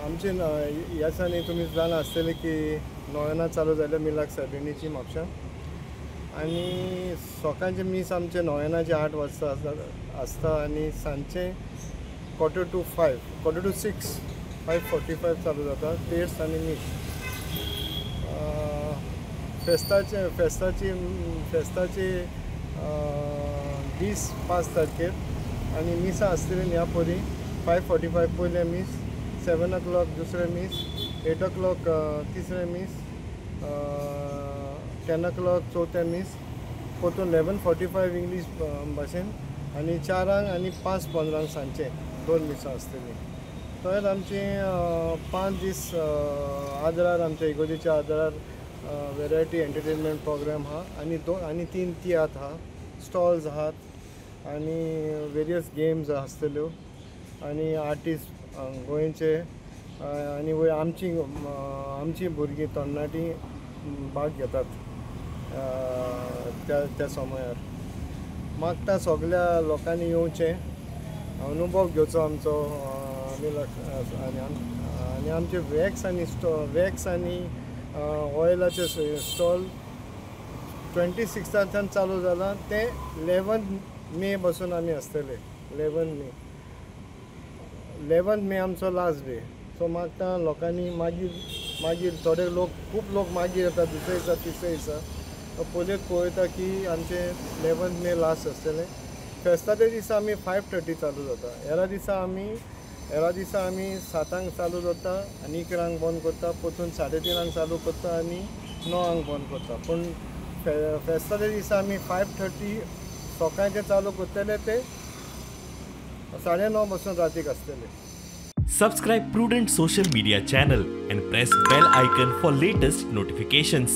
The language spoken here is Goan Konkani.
आमचे ह्या दिसांनी तुमी जाणा आसतले की नोवेना चालू जाल्या मिलाग्र सायबिणीची म्हापशां आनी सकाळचें मीस आमचें नोवेनाचें 8 वाजता आसता आनी सांजचें 4:45 5:45 5:45 चालू जाता तेर्स आनी मीस. फेस्ताचे फेस्ताची फेस्ताची दीस 5 तारखेर आनी मिसां आसतलीं ह्या परी 5:45 पयलें मीस, 7 o'clock दुसरें मीस, 8 o'clock तिसरें मीस, 10 o'clock चवथें मीस, परतून 11:45 इंग्लीश भाशेन आनी 4 आनी 5:15 सांजचें 2 मिसां आसतलीं. तशेंच आमची 5 दीस आदरार आमच्या इगोर्जेच्या आदरार वेरायटी एंटरटेनमेंट प्रोग्राम आहा आनी 2 आनी 3 तियात्र आहा, स्टॉल्स आहात आनी वेरियस गेम्स आसतल्यो आनी आर्टिस्ट गोंयचे आनी वयर आमची आमची भुरगीं तरणाटीं भाग घेतात त्या त्या समयार. मागता सगल्या लोकांनी येवचें, अनुभव घेवचो आमचो आनी आमचे वॅक्स आनी वॅक्स आनी ऑयलाचे स्टॉल 26 चालू जाला ते 11 मे बसून आमी आसतले. 11 मे आमचो लास्ट डे. सो मागता लोकांनी मागीर मागीर थोडे लोक खूब लोक मागीर येता दुसरे दिसा तिसरे दिसा पयलींच पळयता की आमचे 11 मे लास्ट आसतलें. फेस्ताच्या दिसा आमी 5:30 चालू जाता. हेरा दिसा आमी 7 चालू जाता आनी 11 बंद करता, परतून 3:30 चालू करता आनी 9 बंद करता. पूण फेस्ताच्या दिसा आमी 5:30 सकाळचें चालू करतले ते 9:30 बसून रातीक आसतले. Subscribe Prudent Social Media channel and press bell icon for latest notifications.